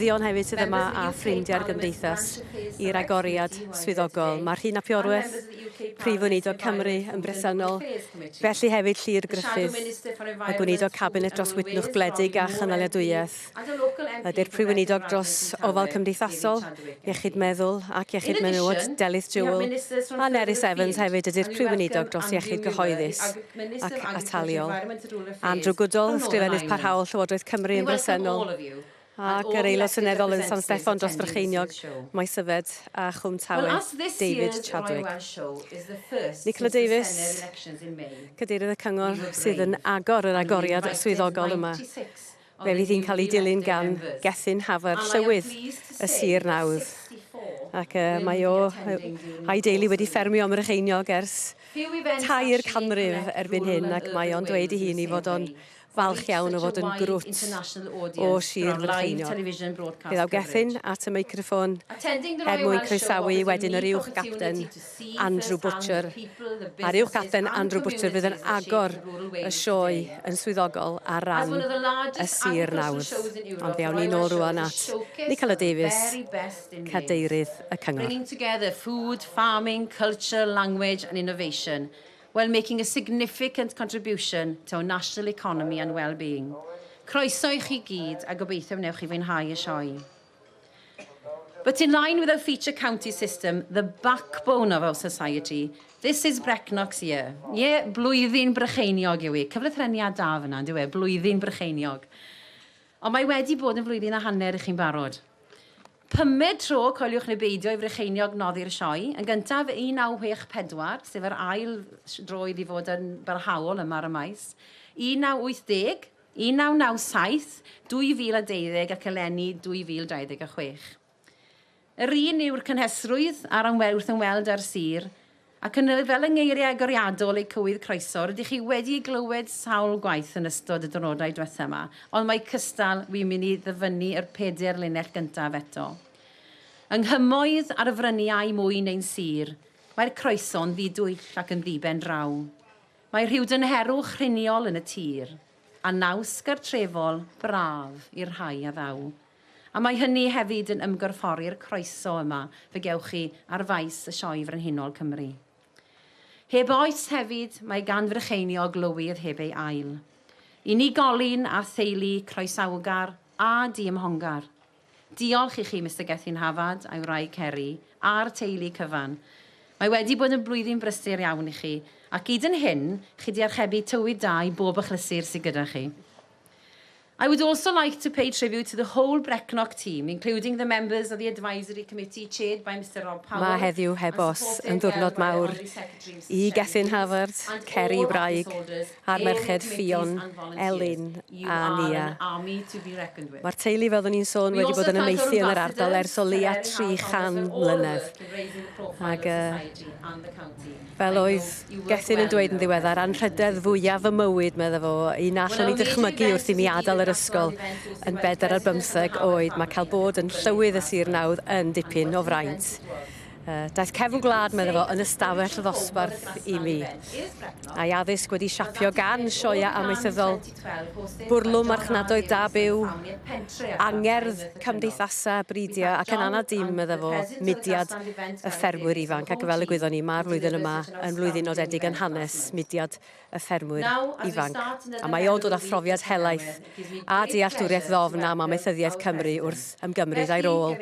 Ddion hefyd sydd yma a ffrindiau'r gymdeithas i'r agoriad swyddogol. Mae Rhun ap Iorwerth, Prif Weinidog Cymru, yn bresennol, felly hefyd Llyr Gruffydd, y Gweinidog Cabinet dros Wytnwch Gwledig a Chynaliadwyaeth, y Dirprwy Weinidog dros Ofal Cymdeithasol, Iechyd Meddwl ac Iechyd Menywod, Delyth Jewell, a Nerys Evans hefyd, y Dirprwy Weinidog dros Iechyd Gyhoeddus ac Ataliol. Andrew Goodall, Ysgrifennydd Parhaol Llywodraeth Cymru yn bresennol. Ac yr Aelod Seneddol yn San Steffan dros Frycheiniog, Maesyfed a Chwm Tawe, David Chadwick. Nicola Davies, Cadeirydd y Cyngor, sydd yn agor yr agoriad swyddogol yma. Fe fydd hi'n cael ei dilyn gan Gethin Hafar, Llywydd y Sir Nawdd. Ac uh, mae o a'i deulu wedi ffermio ym Mrycheiniog ers 3 canrif erbyn hyn ac mae o'n dweud ei hun i fod o'n falch iawn o fod yn grwt o Sir Frycheiniog. Fe ddaw Gethin at y meicroffon er mwyn croesawu wedyn yr uwch gapten Andrew Butcher. A'r uwch gapten Andrew Butcher fydd yn agor y sioe yn swyddogol ar ran y sir nawdd. Ond fe awn ni nôl rwan at Nicola Davies, cadeirydd y cyngor. Bringing together food, farming, culture, language and innovation while making a significant contribution to our national economy and well-being. Croeso i chi gyd a gobeithio wnewch chi fwynhau y sioe. But in line with our feature county system, the backbone of our society, this is Brecknock's year. Ie, blwyddyn Brycheiniog yw hi. Cyflythreniad da fyna, on'd yw e? Blwyddyn Brycheiniog. Ond mae wedi bod yn flwyddyn a hanner i chi'n barod. Pumed tro, coeliwch neu beidio, i Frycheiniog noddi'r sioe. Yn gyntaf, 1964, sef yr ail dro iddi fod yn barhaol yma ar y maes. 1980, 1997, 2012 ac eleni 2026. Yr un yw'r cynhesrwydd a'r wrth ymweld â'r sir, ac yn fel yng ngeiriau agoriadol eu cywydd croeso, rydych chi wedi ei glywed sawl gwaith yn ystod y diwrnodau diwetha yma, ond mae cystal wi'n mynd i ddyfynnu yr peder linell gyntaf eto. Yng nghymoedd ar y fryniau mwy neu'n sir, mae'r croeso'n ddidwyll ac yn ddiben draw. Mae rhyw dynherwch rhiniol yn y tir, a naws gartrefol braf i'r rhai a ddaw. A mae hynny hefyd yn ymgorffori'r croeso yma fe gewch chi ar faes y Sioe Frenhinol Cymru. Heb oes hefyd, mae gan Frycheiniog lywydd heb ei ail. Unigolyn a theulu croesawgar a diymhongar. Diolch i chi, Mr Gethin Hafad a'i wraig Kerry, a'r teulu cyfan. Mae wedi bod yn blwyddyn brysur iawn i chi, ac hyd yn hyn, chi 'di archebu tywydd da i bob achlysur sydd gyda chi. I would also like to pay tribute to the whole Brecknock team, including the members of the advisory committee chaired by Mr Rob Powell. Mae heddiw heb os yn ddiwrnod mawr i Gethin Havard, Kerry wraig, a'r merched Ffion, Elin a Nia. Mae'r teulu, fel oeddwn i'n sôn, wedi bod yn amaethu yn yr ardal ers o leia 300 mlynedd. Ac uh, Fel oedd Gethin yn dweud yn ddiweddar, anrhydedd fwyaf fy mywyd, medda fo, un na allwn i dychmygu wrth i mi adael yr ysgol yn 40 oed. Mae cael bod yn llywydd y sir nawdd yn dipyn o fraint. Daeth cefn gwlad, medda fo, yn ystafell ddosbarth i mi. A'i addysg wedi siapio gan sioeau amaethyddol, bwrlwm marchnadoedd da byw, angerdd cymdeithasau bridiau ac yn anad dim, medda fo, mudiad y ffermwyr ifanc. Ac fel y gwyddon ni, mae'r flwyddyn yma yn flwyddyn nodedig yn hanes mudiad y ffermwyr ifanc. A mae o'n dod â phrofiad helaeth a dealltwriaeth ddofn am amaethyddiaeth Cymru wrth ymgymryd â'i rôl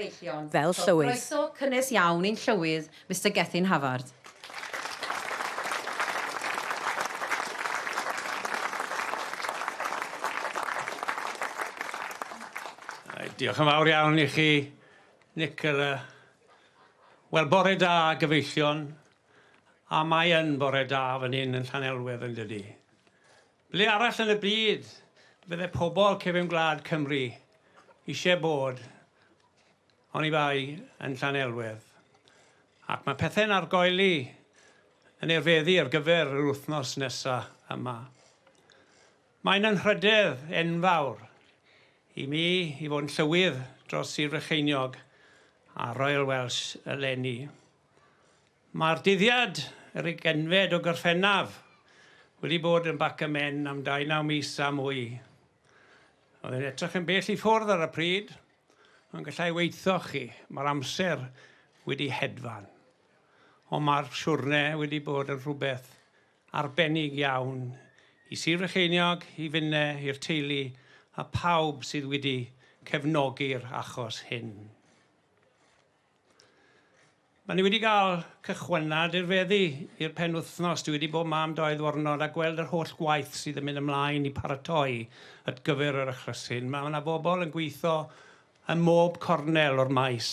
fel llywydd. Croeso cynnes iawn i'n llywydd, Mister Gethin Havard. Diolch yn fawr iawn i chi, Nicola. Wel, bore da, gyfeillion. A mae yn bore da fan hyn yn Llanelwedd yn dydi. Ble arall yn y byd fydde pobl cefn gwlad Cymru eisiau bod oni bai yn Llanelwedd? Ac mae pethau'n argoeli yn erfeddu ar gyfer yr wythnos nesa yma. Mae'n anrhydedd enfawr i mi i fod yn llywydd dros Sir Frycheiniog a Royal Welsh eleni. Mae'r dyddiad, yr ugeinfed o Gorffennaf, wedi bod yn bac y men am 29 mis a mwy. Oedd e'n edrych yn bell i ffwrdd ar y pryd, Ond gallai weithio chi, mae'r amser wedi hedfan. Ond mae'r siwrne wedi bod yn rhywbeth arbennig iawn i Sir Frycheiniog, i finne, i'r teulu a pawb sydd wedi cefnogi'r achos hyn. Mae ni wedi cael cychwynnad i'r feddi i'r penwythnos. Dwi wedi bod 'ma am doi ddwrnod a gweld yr holl gwaith sydd yn mynd ymlaen i paratoi at gyfer yr achlysur. Mae yna bobl yn gweithio ym mob cornel o'r maes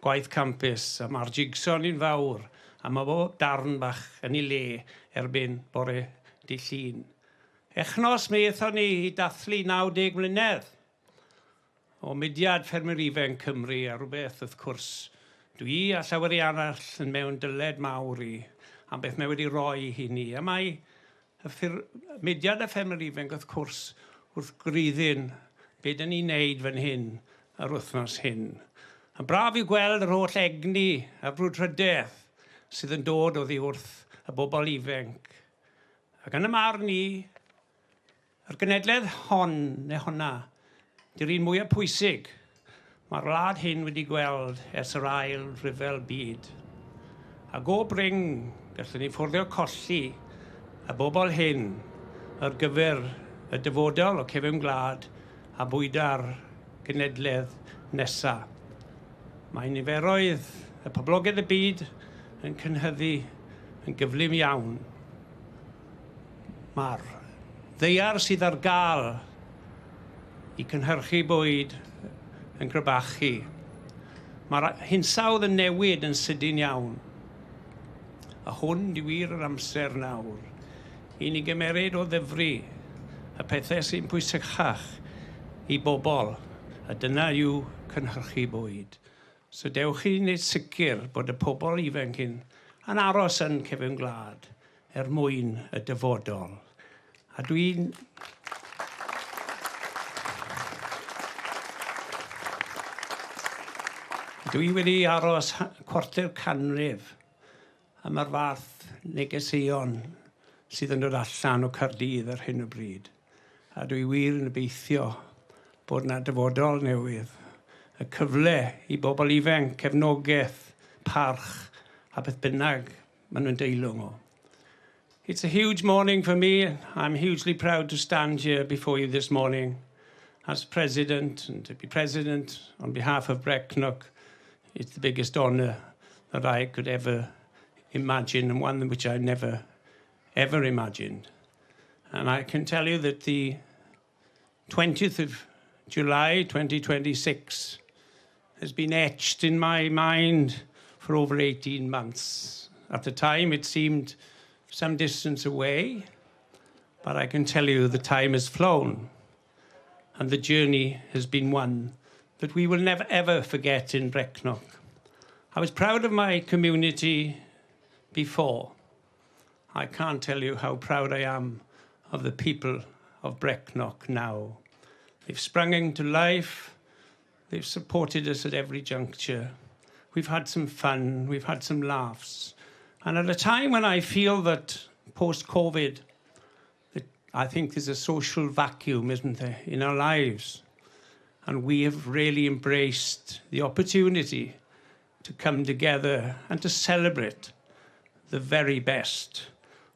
gwaith campus a mae'r jigsaw un fawr a mae bob darn bach yn ei le erbyn bore dydd Llun. Echnos mi aethon ni i dathlu 90 mlynedd o mudiad Ffermwyr Ifanc Cymru a rhywbeth wrth cwrs dwi a llawer i arall yn mewn dyled mawr i am beth mae wedi roi i ni. A mae y mudiad y Ffermwyr Ifanc wrth cwrs wrth gwreiddyn be dyn ni'n neud fan hyn yr wythnos hyn. A braf i gweld yr holl egni a'r brwdfrydedd sydd yn dod oddi wrth y bobl ifanc. Ac yn y marn i, yr genedlaeth hon neu honna, di'r un mwyaf pwysig mae'r wlad hyn wedi gweld ers yr ail rhyfel byd. A go brin gallwn ni fforddio colli y bobl hyn ar gyfer y dyfodol o cefn gwlad a bwyda'r genedlaeth nesaf. Mae niferoedd y poblogaidd y byd yn cynhyddu yn gyflym iawn. Mae'r ddaear sydd ar gael i cynhyrchu bwyd yn crebachu. Mae'r hinsawdd yn newid yn sydyn iawn. A hwn di wir yr amser nawr i ni gymeryd o ddifri y pethau sy'n pwysicach i bobl, a dyna yw cynhyrchu bwyd. So dewch i wneud sicr bod y pobl ifanc hyn yn aros yn cefn gwlad er mwyn y dyfodol. A dwi wedi aros cwarter canrif am yr fath negeseuon sydd yn dod allan o Caerdydd ar hyn o bryd. A dwi wir yn obeithio bod yna dyfodol newydd. Y cyfle i bobl ifanc, cefnogaeth, parch a beth bynnag maen nhw'n deilwng o. It's a huge morning for me. I'm hugely proud to stand here before you this morning as president and to be president on behalf of Brecknock. It's the biggest honour that I could ever imagine and one which I never ever imagined. And I can tell you that the 20th of July 2026 has been etched in my mind for over 18 months. At the time, it seemed some distance away, but I can tell you the time has flown and the journey has been one that we will never ever forget in Brecknock. I was proud of my community before. I can't tell you how proud I am of the people of Brecknock now. They've sprung into life. They've supported us at every juncture. We've had some fun, we've had some laughs. And at a time when I feel that post-COVID, that I think there's a social vacuum, isn't there, in our lives. And we have really embraced the opportunity to come together and to celebrate the very best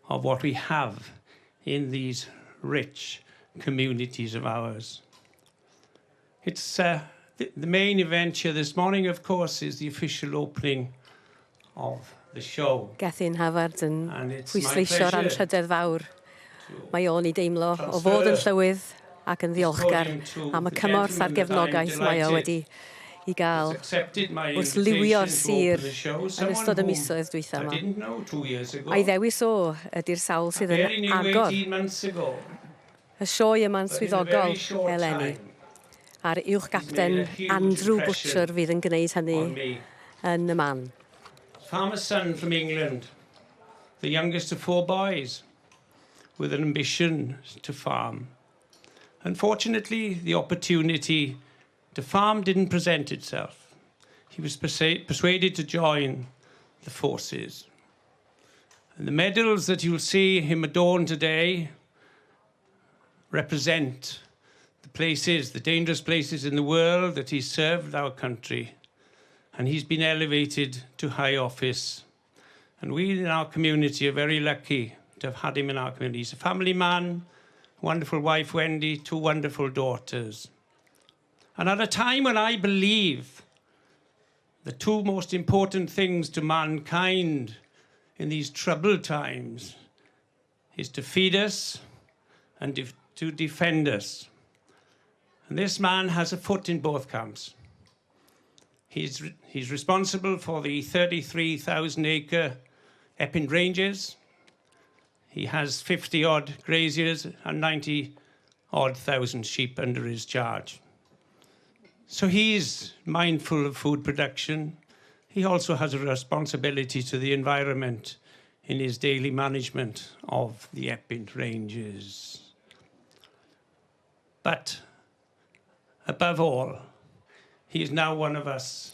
of what we have in these rich communities of ours. It's the main event here this morning, of course, is the official opening of the show. Gethin Havard yn pwysleisio'r anrhydedd fawr mae o'n ei deimlo o fod yn llywydd ac yn ddiolchgar am y cymorth a'r gefnogaeth mae o wedi i gael wrth liwio'r sir yn ystod y misoedd dwytha yma. A'i ddewis o ydy'r sawl sydd yn agor y sioe yma'n swyddogol eleni. A'r uwch gapten Andrew Butcher fydd yn gwneud hynny yn y man. Farmer's son from England, the youngest of four boys, with an ambition to farm. Unfortunately, the opportunity to farm didn't present itself. He was persuaded to join the forces. And the medals that you'll see him adorn today represent the places, the dangerous places in the world that he served our country. And he's been elevated to high office. And we in our community are very lucky to have had him in our community. He's a family man, wonderful wife, Wendy, two wonderful daughters. And at a time when I believe the two most important things to mankind in these troubled times is to feed us and to defend us. And this man has a foot in both camps. He's responsible for the 33,000 acre Epynt Ranges. He has 50 odd graziers and 90 odd thousand sheep under his charge. So he's mindful of food production. He also has a responsibility to the environment in his daily management of the Epynt Ranges. But above all, he is now one of us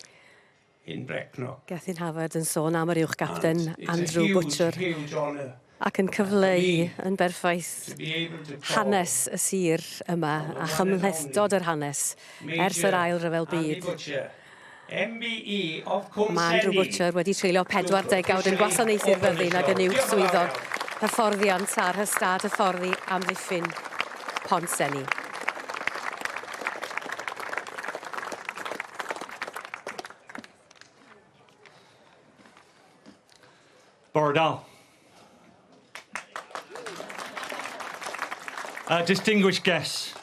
in Brecknock. Gethin Havard yn sôn am yr uwch gapten Andrew Butcher ac yn cyfleu yn berffaith hanes y sir yma a chymhlethdod yr hanes ers yr Ail Ryfel Byd. MBE of Cwm Mae Andrew Butcher wedi treulio 4 degawd yn gwasanaethu'r fyddin ac yn uwch swyddog hyfforddiant ar hystâd hyfforddi amddiffyn Pontsenni. Bore da. Distinguished guests,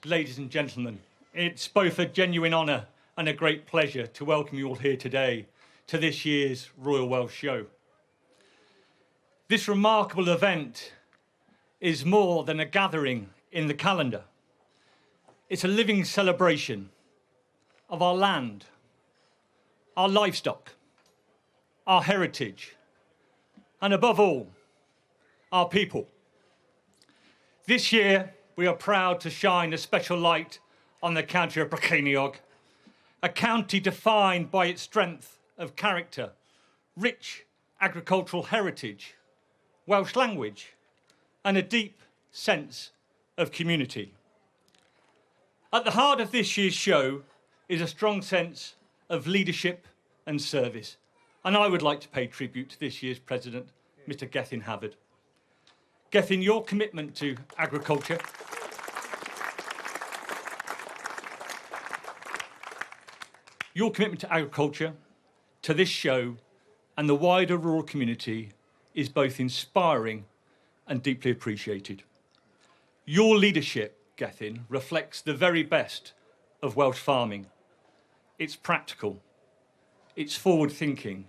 ladies and gentlemen, it's both a genuine honour and a great pleasure to welcome you all here today to this year's Royal Welsh Show. This remarkable event is more than a gathering in the calendar. It's a living celebration of our land, our livestock, our heritage, and above all, our people. This year, we are proud to shine a special light on the county of Brycheiniog, a county defined by its strength of character, rich agricultural heritage, Welsh language, and a deep sense of community. At the heart of this year's show is a strong sense of leadership and service, and I would like to pay tribute to this year's president, Mr. Gethin Havard. Gethin, your commitment to agriculture, to this show, and the wider rural community is both inspiring and deeply appreciated. Your leadership, Gethin, reflects the very best of Welsh farming. It's practical, it's forward thinking,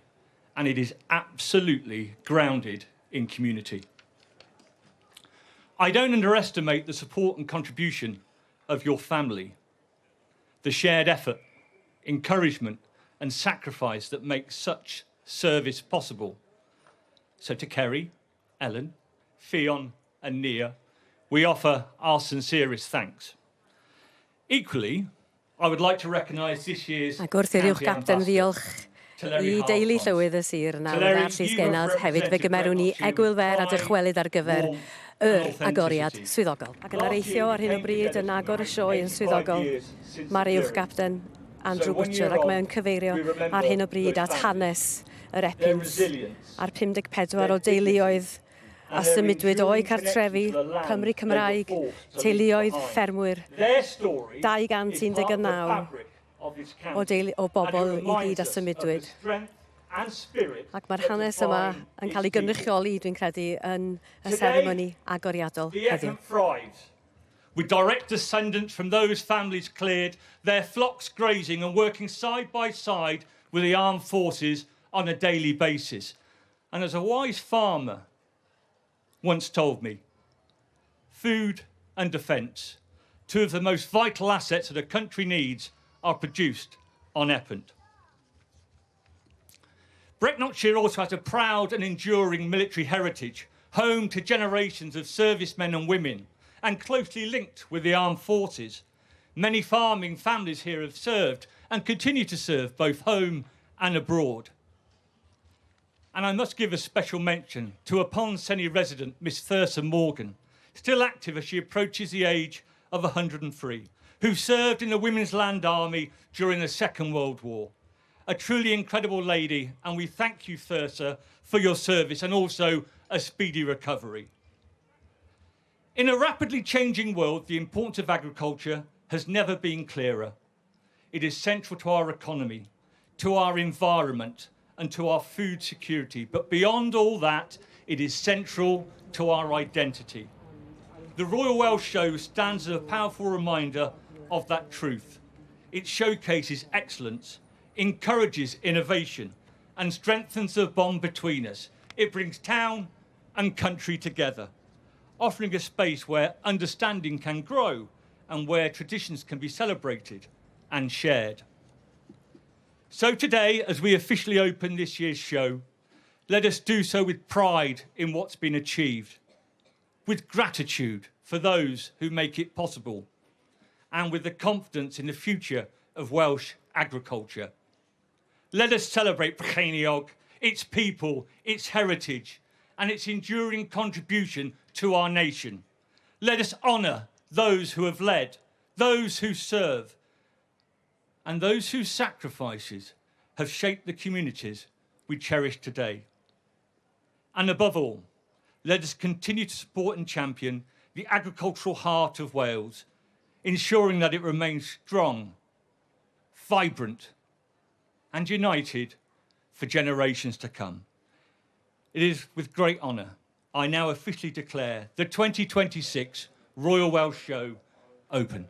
and it is absolutely grounded in community. I don't underestimate the support and contribution of your family, the shared effort, encouragement, and sacrifice that makes such service possible. So to Kerry, Ellen, Ffion, and Nia, we offer our sincerest thanks. Equally, I would like to recognise this year's Ac wrth i'r uwch gapten ddiolch i deulu llywydd y sir nawr a'r llysgennad hefyd, fe gymerwn ni egwyl fer a dychwelyd ar gyfer yr agoriad swyddogol. Ac yn areithio ar hyn o bryd yn agor y sioe yn swyddogol, mae'r uwch gapten Andrew Butcher, ac mae'n cyfeirio ar hyn o bryd at hanes yr Epynt a'r 54 o deuluoedd a symudwyd o'u cartrefi, Cymru Cymraeg, teuluoedd ffermwyr, 219 o, deulu, o bobl i gyd a symudwyd. Ac mae'r hanes yma yn cael ei gynrychioli, dwi'n credu, yn y seremoni agoriadol heddiw. With direct descendants from those families cleared, their flocks grazing and working side by side with the armed forces on a daily basis. And as a wise farmer once told me, food and defence, two of the most vital assets that a country needs, are produced on Epynt. Brecknockshire also has a proud and enduring military heritage, home to generations of servicemen and women, and closely linked with the armed forces. Many farming families here have served and continue to serve both home and abroad. And I must give a special mention to a Pontsenni resident, Miss Thursa Morgan, still active as she approaches the age of 103, who served in the Women's Land Army during the Second World War. A truly incredible lady, and we thank you, Thursa, for your service and also a speedy recovery. In a rapidly changing world, the importance of agriculture has never been clearer. It is central to our economy, to our environment, and to our food security. But beyond all that, it is central to our identity. The Royal Welsh Show stands as a powerful reminder of that truth. It showcases excellence, encourages innovation, and strengthens the bond between us. It brings town and country together, offering a space where understanding can grow and where traditions can be celebrated and shared. So today, as we officially open this year's show, let us do so with pride in what's been achieved, with gratitude for those who make it possible, and with the confidence in the future of Welsh agriculture. Let us celebrate Brycheiniog, its people, its heritage, and its enduring contribution to our nation. Let us honour those who have led, those who serve, and those whose sacrifices have shaped the communities we cherish today. And above all, let us continue to support and champion the agricultural heart of Wales, ensuring that it remains strong, vibrant, and united for generations to come. It is with great honour I now officially declare the 2026 Royal Welsh Show open.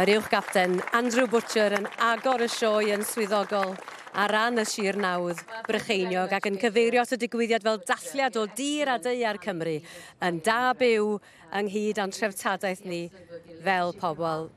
Yr uwch gapten Andrew Butcher yn agor y sioe yn swyddogol ar ran y Sir Nawdd Brycheiniog ac yn cyfeirio at y digwyddiad fel dathliad o dir a daear Cymru yn da byw ynghyd â'n treftadaeth ni fel pobl.